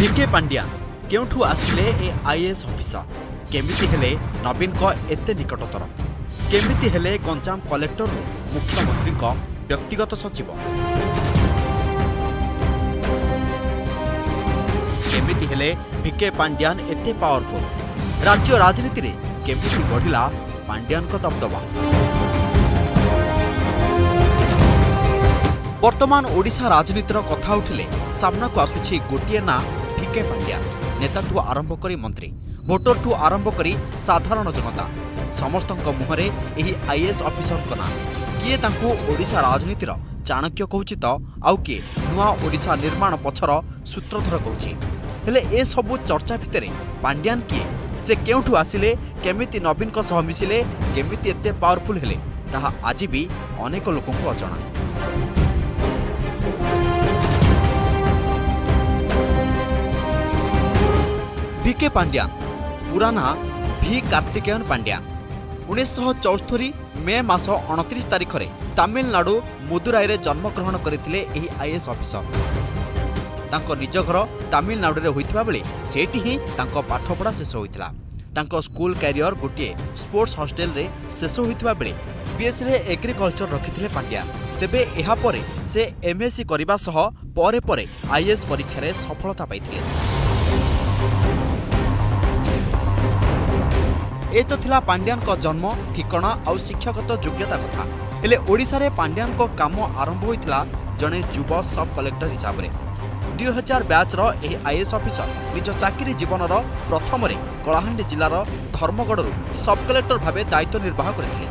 V K Pandian, କେଉଁଠୁ ଆସିଲେ ଏ IAS officer? କେମିତି ହେଲେ ନବୀନଙ୍କ ଏତେ ନିକଟତର? କେମିତି ହେଲେ ଗଞ୍ଜାମ କଲେକ୍ଟରରୁ ମୁଖ୍ୟମନ୍ତ୍ରୀଙ୍କ ବ୍ୟକ୍ତିଗତ ସଚିବ? କେମିତି ହେଲେ ଭିକେ ପାଣ୍ଡିଆନ ଏତେ ପାୱାରଫୁଲ? ରାଜ୍ୟ ରାଜନୀତିରେ କେମିତି ବଢ଼ିଲା ପାଣ୍ଡିଆନଙ୍କ ଦବଦବା? ବର୍ତ୍ତମାନ ଓଡ଼ିଶା ରାଜନୀତିର କଥା ଉଠିଲେ ସାମ୍ନାକୁ ଆସୁଛି ଗୋଟିଏ ନାଁ, ଭିକେ ପାଣ୍ଡିଆନ। ନେତାଠୁ ଆରମ୍ଭ କରି ମନ୍ତ୍ରୀ, ଭୋଟରଠୁ ଆରମ୍ଭ କରି ସାଧାରଣ ଜନତା, ସମସ୍ତଙ୍କ ମୁହଁରେ ଏହି ଆଇଏଏସ୍ ଅଫିସରଙ୍କ ନାଁ। କିଏ ତାଙ୍କୁ ଓଡ଼ିଶା ରାଜନୀତିର ଚାଣକ୍ୟ କହୁଛି ତ ଆଉ କିଏ ନୂଆ ଓଡ଼ିଶା ନିର୍ମାଣ ପଛର ସୂତ୍ରଧର କହୁଛି। ହେଲେ ଏସବୁ ଚର୍ଚ୍ଚା ଭିତରେ ପାଣ୍ଡିଆନ କିଏ, ସେ କେଉଁଠୁ ଆସିଲେ, କେମିତି ନବୀନଙ୍କ ସହ ମିଶିଲେ, କେମିତି ଏତେ ପାୱାରଫୁଲ୍ ହେଲେ, ତାହା ଆଜି ବି ଅନେକ ଲୋକଙ୍କୁ ଅଜଣା। ଭିକେ ପାଣ୍ଡିଆନ, ପୁରା ନାଁ ଭି କାର୍ତ୍ତିକେୟନ ପାଣ୍ଡିଆନ। 1974 ମେ ମାସ 29 ତାରିଖରେ ତାମିଲନାଡୁ ମୁଦୁରାଇରେ ଜନ୍ମଗ୍ରହଣ କରିଥିଲେ ଏହି ଆଇଏଏସ୍ ଅଫିସର। ତାଙ୍କ ନିଜ ଘର ତାମିଲନାଡୁରେ ହୋଇଥିବା ବେଳେ ସେଇଠି ହିଁ ତାଙ୍କ ପାଠପଢ଼ା ଶେଷ ହୋଇଥିଲା। ତାଙ୍କ ସ୍କୁଲ କ୍ୟାରିୟର ଗୋଟିଏ ସ୍ପୋର୍ଟସ ହଷ୍ଟେଲରେ ଶେଷ ହୋଇଥିବା ବେଳେ ବିଏସ୍ସିରେ ଏଗ୍ରିକଲଚର ରଖିଥିଲେ ପାଣ୍ଡିଆନ। ତେବେ ଏହାପରେ ସେ ଏମ୍ଏସ୍ସି କରିବା ସହ ପରେ ପରେ ଆଇଏଏସ୍ ପରୀକ୍ଷାରେ ସଫଳତା ପାଇଥିଲେ। ଏ ତ ଥିଲା ପାଣ୍ଡିଆନଙ୍କ ଜନ୍ମ ଠିକଣା ଆଉ ଶିକ୍ଷାଗତ ଯୋଗ୍ୟତା କଥା। ହେଲେ ଓଡ଼ିଶାରେ ପାଣ୍ଡିଆନଙ୍କ କାମ ଆରମ୍ଭ ହୋଇଥିଲା ଜଣେ ଯୁବ ସବ୍ କଲେକ୍ଟର ହିସାବରେ। 2000 ବ୍ୟାଚ୍ର ଏହି ଆଇଏଏସ୍ ଅଫିସର ନିଜ ଚାକିରି ଜୀବନର ପ୍ରଥମରେ କଳାହାଣ୍ଡି ଜିଲ୍ଲାର ଧର୍ମଗଡ଼ରୁ ସବ୍ କଲେକ୍ଟର ଭାବେ ଦାୟିତ୍ୱ ନିର୍ବାହ କରିଥିଲେ।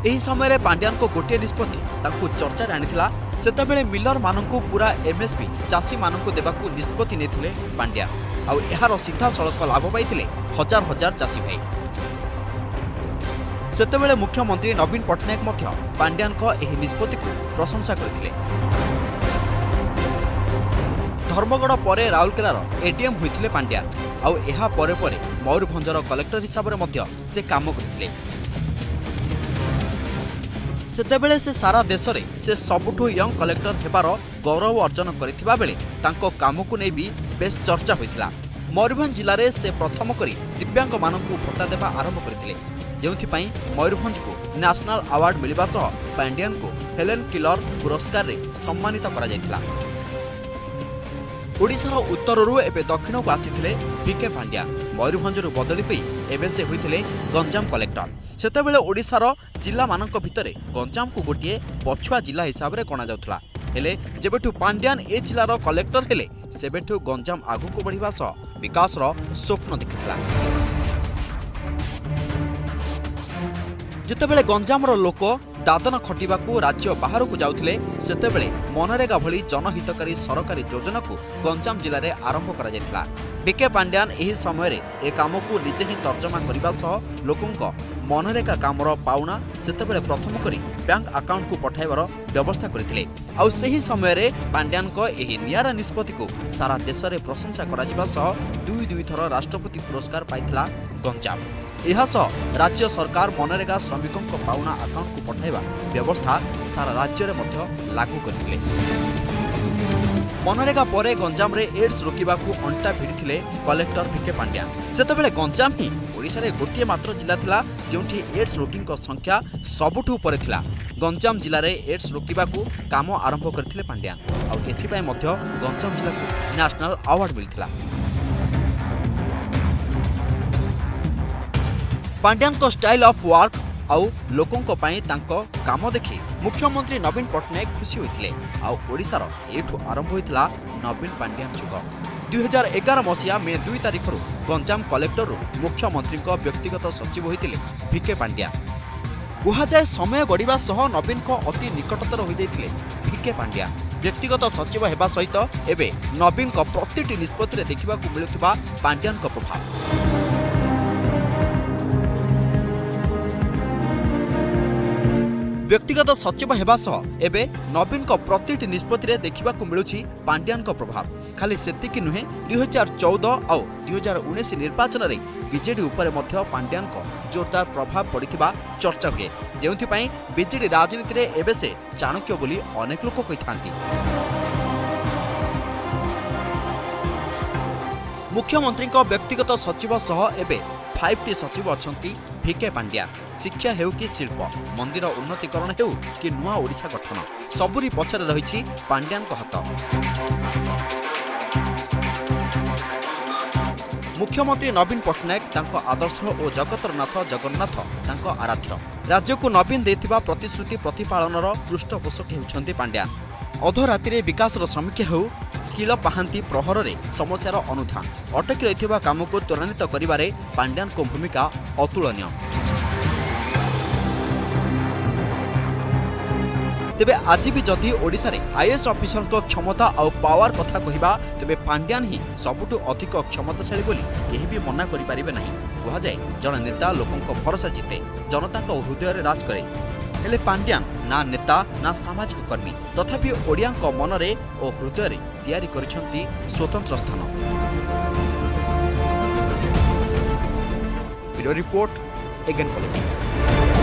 ଏହି ସମୟରେ ପାଣ୍ଡିଆନଙ୍କ ଗୋଟିଏ ନିଷ୍ପତ୍ତି ତାଙ୍କୁ ଚର୍ଚ୍ଚାରେ ଆଣିଥିଲା। ସେତେବେଳେ ମିଲରମାନଙ୍କୁ ପୁରା ଏମ୍ଏସ୍ପି ଚାଷୀମାନଙ୍କୁ ଦେବାକୁ ନିଷ୍ପତ୍ତି ନେଇଥିଲେ ପାଣ୍ଡିଆନ, ଆଉ ଏହାର ସିଧାସଳଖ ଲାଭ ପାଇଥିଲେ ହଜାର ହଜାର ଚାଷୀ ଭାଇ। ସେତେବେଳେ ମୁଖ୍ୟମନ୍ତ୍ରୀ ନବୀନ ପଟ୍ଟନାୟକ ମଧ୍ୟ ପାଣ୍ଡିଆନଙ୍କ ଏହି ନିଷ୍ପତ୍ତିକୁ ପ୍ରଶଂସା କରିଥିଲେ। ଧର୍ମଗଡ଼ ପରେ ରାଉରକେଲାର ଏଡିଏମ୍ ହୋଇଥିଲେ ପାଣ୍ଡିଆନ, ଆଉ ଏହା ପରେ ପରେ ମୟୂରଭଞ୍ଜର କଲେକ୍ଟର ହିସାବରେ ମଧ୍ୟ ସେ କାମ କରିଥିଲେ। ସେତେବେଳେ ସେ ସାରା ଦେଶରେ ସେ ସବୁଠୁ ୟଙ୍ଗ କଲେକ୍ଟର ହେବାର ଗୌରବ ଅର୍ଜନ କରିଥିବା ବେଳେ ତାଙ୍କ କାମକୁ ନେଇ ବି ବେଶ୍ ଚର୍ଚ୍ଚା ହୋଇଥିଲା। ମୟୂରଭଞ୍ଜ ଜିଲ୍ଲାରେ ସେ ପ୍ରଥମ କରି ଦିବ୍ୟାଙ୍ଗମାନଙ୍କୁ ଭତ୍ତା ଦେବା ଆରମ୍ଭ କରିଥିଲେ, ଯେଉଁଥିପାଇଁ ମୟୂରଭଞ୍ଜକୁ ନ୍ୟାସନାଲ ଆୱାର୍ଡ ମିଳିବା ସହ ପାଣ୍ଡିଆନଙ୍କୁ ହେଲେନ୍ କିଲର ପୁରସ୍କାରରେ ସମ୍ମାନିତ କରାଯାଇଥିଲା। ଓଡ଼ିଶାର ଉତ୍ତରରୁ ଏବେ ଦକ୍ଷିଣକୁ ଆସିଥିଲେ ଭିକେ ପାଣ୍ଡିଆନ। ମୟୂରଭଞ୍ଜରୁ ବଦଳି ହୋଇ ଏବେ ସେ ହୋଇଥିଲେ ଗଞ୍ଜାମ କଲେକ୍ଟର। ସେତେବେଳେ ଓଡ଼ିଶାର ଜିଲ୍ଲାମାନଙ୍କ ଭିତରେ ଗଞ୍ଜାମକୁ ଗୋଟିଏ ପଛୁଆ ଜିଲ୍ଲା ହିସାବରେ ଗଣାଯାଉଥିଲା। ହେଲେ ଯେବେଠୁ ପାଣ୍ଡିଆନ ଏ ଜିଲ୍ଲାର କଲେକ୍ଟର ହେଲେ, ସେବେଠୁ ଗଞ୍ଜାମ ଆଗକୁ ବଢ଼ିବା ସହ ବିକାଶର ସ୍ୱପ୍ନ ଦେଖିଥିଲା। ଯେତେବେଳେ ଗଞ୍ଜାମର ଲୋକ ଦାଦନ ଖଟିବାକୁ ରାଜ୍ୟ ବାହାରକୁ ଯାଉଥିଲେ, ସେତେବେଳେ ମନରେଗା ଭଳି ଜନହିତକାରୀ ସରକାରୀ ଯୋଜନାକୁ ଗଞ୍ଜାମ ଜିଲ୍ଲାରେ ଆରମ୍ଭ କରାଯାଇଥିଲା। ଭିକେ ପାଣ୍ଡିଆନ ଏହି ସମୟରେ ଏ କାମକୁ ନିଜେ ହିଁ ତର୍ଜମା କରିବା ସହ ଲୋକଙ୍କ ମନରେଗା କାମର ପାଉଣା ସେତେବେଳେ ପ୍ରଥମ କରି ବ୍ୟାଙ୍କ ଆକାଉଣ୍ଟକୁ ପଠାଇବାର ବ୍ୟବସ୍ଥା କରିଥିଲେ। ଆଉ ସେହି ସମୟରେ ପାଣ୍ଡିଆନଙ୍କ ଏହି ନିଆରା ନିଷ୍ପତ୍ତିକୁ ସାରା ଦେଶରେ ପ୍ରଶଂସା କରାଯିବା ସହ ଦୁଇ ଦୁଇ ଥର ରାଷ୍ଟ୍ରପତି ପୁରସ୍କାର ପାଇଥିଲା ଗଞ୍ଜାମ। ଏହାସହ ରାଜ୍ୟ ସରକାର ମନରେଗା ଶ୍ରମିକଙ୍କ ପାଉଣା ଆକାଉଣ୍ଟକୁ ପଠାଇବା ବ୍ୟବସ୍ଥା ସାରା ରାଜ୍ୟରେ ମଧ୍ୟ ଲାଗୁ କରିଥିଲେ। ମନରେଗା ପରେ ଗଞ୍ଜାମରେ ଏଡ୍ସ ରୋକିବାକୁ ଅଣ୍ଟା ଭିଡ଼ିଥିଲେ କଲେକ୍ଟର ଭିକେ ପାଣ୍ଡିଆନ। ସେତେବେଳେ ଗଞ୍ଜାମ ହିଁ ଓଡ଼ିଶାରେ ଗୋଟିଏ ମାତ୍ର ଜିଲ୍ଲା ଥିଲା ଯେଉଁଠି ଏଡ୍ସ ରୋଗୀଙ୍କ ସଂଖ୍ୟା ସବୁଠୁ ଉପରେ ଥିଲା। ଗଞ୍ଜାମ ଜିଲ୍ଲାରେ ଏଡ୍ସ ରୋକିବାକୁ କାମ ଆରମ୍ଭ କରିଥିଲେ ପାଣ୍ଡିଆନ, ଆଉ ଏଥିପାଇଁ ମଧ୍ୟ ଗଞ୍ଜାମ ଜିଲ୍ଲାକୁ ନ୍ୟାସନାଲ ଆୱାର୍ଡ ମିଳିଥିଲା। ପାଣ୍ଡିଆନଙ୍କ ଷ୍ଟାଇଲ୍ ଅଫ୍ ୱାର୍କ ଆଉ ଲୋକଙ୍କ ପାଇଁ ତାଙ୍କ କାମ ଦେଖି ମୁଖ୍ୟମନ୍ତ୍ରୀ ନବୀନ ପଟ୍ଟନାୟକ ଖୁସି ହୋଇଥିଲେ। ଆଉ ଓଡ଼ିଶାର ଏଇଠୁ ଆରମ୍ଭ ହୋଇଥିଲା ନବୀନ ପାଣ୍ଡିଆନ ଯୁଗ। 2011 ମସିହା ମେ 2 ତାରିଖରୁ ଗଞ୍ଜାମ କଲେକ୍ଟରରୁ ମୁଖ୍ୟମନ୍ତ୍ରୀଙ୍କ ବ୍ୟକ୍ତିଗତ ସଚିବ ହୋଇଥିଲେ ଭିକେ ପାଣ୍ଡିଆନ। କୁହାଯାଏ ସମୟ ଗଡ଼ିବା ସହ ନବୀନଙ୍କ ଅତି ନିକଟତର ହୋଇଯାଇଥିଲେ ଭିକେ ପାଣ୍ଡିଆନ। ବ୍ୟକ୍ତିଗତ ସଚିବ ହେବା ସହିତ ଏବେ ନବୀନଙ୍କ ପ୍ରତିଟି ନିଷ୍ପତ୍ତିରେ ଦେଖିବାକୁ ମିଳୁଥିବା ପାଣ୍ଡିଆନଙ୍କ ପ୍ରଭାବ। ବ୍ୟକ୍ତିଗତ ସଚିବ ହେବା ସହ ଏବେ ନବୀନଙ୍କ ପ୍ରତିଟି ନିଷ୍ପତ୍ତିରେ ଦେଖିବାକୁ ମିଳୁଛି ପାଣ୍ଡିଆନଙ୍କ ପ୍ରଭାବ। ଖାଲି ସେତିକି ନୁହେଁ, 2014 ଆଉ 2019 ନିର୍ବାଚନରେ ବିଜେଡି ଉପରେ ମଧ୍ୟ ପାଣ୍ଡିଆନଙ୍କ ଜୋରଦାର ପ୍ରଭାବ ପଡ଼ିଥିବା ଚର୍ଚ୍ଚା ହୁଏ, ଯେଉଁଥିପାଇଁ ବିଜେଡି ରାଜନୀତିରେ ଏବେ ସେ ଚାଣକ୍ୟ ବୋଲି ଅନେକ ଲୋକ କହିଥାନ୍ତି। ମୁଖ୍ୟମନ୍ତ୍ରୀଙ୍କ ବ୍ୟକ୍ତିଗତ ସଚିବ ସହ ଏବେ ଫାଇଭ୍ ଟି ସଚିବ ଅଛନ୍ତି ଭିକେ ପାଣ୍ଡିଆନ। ଶିକ୍ଷା ହେଉ କି ଶିଳ୍ପ, ମନ୍ଦିର ଉନ୍ନତିକରଣ ହେଉ କି ନୂଆ ଓଡ଼ିଶା ଗଠନ, ସବୁରି ପଛରେ ରହିଛି ପାଣ୍ଡିଆନଙ୍କ ହାତ। ମୁଖ୍ୟମନ୍ତ୍ରୀ ନବୀନ ପଟ୍ଟନାୟକ ତାଙ୍କ ଆଦର୍ଶ ଓ ଜଗତର ନାଥ ଜଗନ୍ନାଥ ତାଙ୍କ ଆରାଧ୍ୟ। ରାଜ୍ୟକୁ ନବୀନ ଦେଇଥିବା ପ୍ରତିଶ୍ରୁତି ପ୍ରତିପାଳନର ପୃଷ୍ଠପୋଷକ ହେଉଛନ୍ତି ପାଣ୍ଡିଆନ। ଅଧରାତିରେ ବିକାଶର ସମୀକ୍ଷା ହେଉ, କିଳ ପାହାନ୍ତି ପ୍ରହରରେ ସମସ୍ୟାର ଅନୁଧ୍ୟାନ, ଅଟକି ରହିଥିବା କାମକୁ ତ୍ୱରାନ୍ୱିତ କରିବାରେ ପାଣ୍ଡିଆନଙ୍କ ଭୂମିକା ଅତୁଳନୀୟ। ତେବେ ଆଜି ବି ଯଦି ଓଡ଼ିଶାରେ ଆଇଏଏସ୍ ଅଫିସରଙ୍କ କ୍ଷମତା ଆଉ ପାୱାର କଥା କହିବା, ତେବେ ପାଣ୍ଡିଆନ ହିଁ ସବୁଠୁ ଅଧିକ କ୍ଷମତାଶାଳୀ ବୋଲି କେହି ବି ମନା କରିପାରିବେ ନାହିଁ। କୁହାଯାଏ, ଜଣେ ନେତା ଲୋକଙ୍କ ଭରସା ଜିତେ, ଜନତାଙ୍କ ହୃଦୟରେ ରାଜ କରେ। ହେଲେ ପାଣ୍ଡିଆନ ନା ନେତା ନା ସାମାଜିକ କର୍ମୀ, ତଥାପି ଓଡ଼ିଆଙ୍କ ମନରେ ଓ ହୃଦୟରେ ତିଆରି କରିଛନ୍ତି ସ୍ୱତନ୍ତ୍ର ସ୍ଥାନ। Bureau report, again politics.